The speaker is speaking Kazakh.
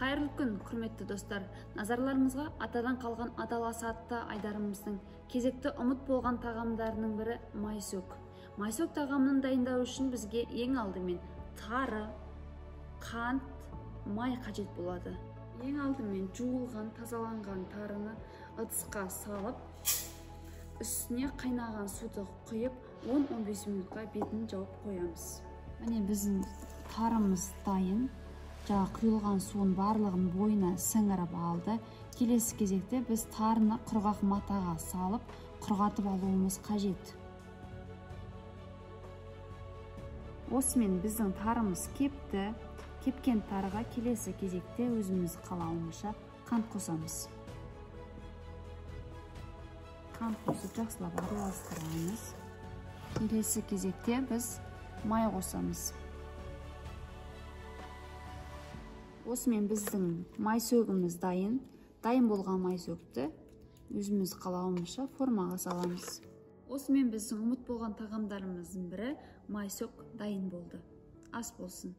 Қайырлы күн, құрметті достар. Назарларыңызға атадан қалған адал асы атты айдарымыздың кезекті ұмыт болған тағамдарының бірі майсөк. Майсөк тағамын дайындау үшін бізге ең алдымен тары, қант, май қажет болады. Ең алдымен жуылған, тазаланған тарыны ыдысқа салып, үстіне қайнаған суды құйып, 10-15 минутқа бетін жауып қоямыз. Міне біздің тарымыз дайын. Жаңа құйылған суын барлығын бойына сіңіріп алды. Келесі кезекте біз тарыны құрғақ матаға салып, құрғатып алуымыз қажет. Осымен біздің тарымыз кепті. Кепкен тарыға келесі кезекте өзіміз қалауымызша қант қосамыз. Қант қосып жақсылап араластырамыз. Келесі кезекте біз май қосамыз. Осымен біздің майсөгіміз дайын. Дайын болған майсөкті өзіміз қалауымызша формаға саламыз. Осымен біздің ұмыт болған тағамдарымыздың бірі майсөк дайын болды. Ас болсын.